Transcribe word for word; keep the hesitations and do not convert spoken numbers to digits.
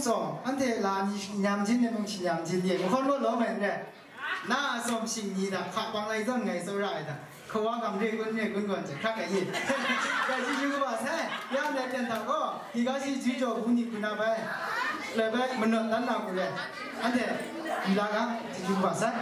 Tsawm, anhte la ni shi nyam jin ni mung shi nyam jin ye, mahkawn law law ngai n rai. Na a tsawm shing ni da, hka pang lai zawn ngai tsawra ai da, hkawa gam re gun re gun gawn jai hkrak ai ye. Gai chyeju kaba sai, ya ndai ten hta gaw, hti ga shi ju jaw bu ni hku na bai, lai bai, manawt dan na hku rai. Anhte, yu la ga, chyeju kaba sai.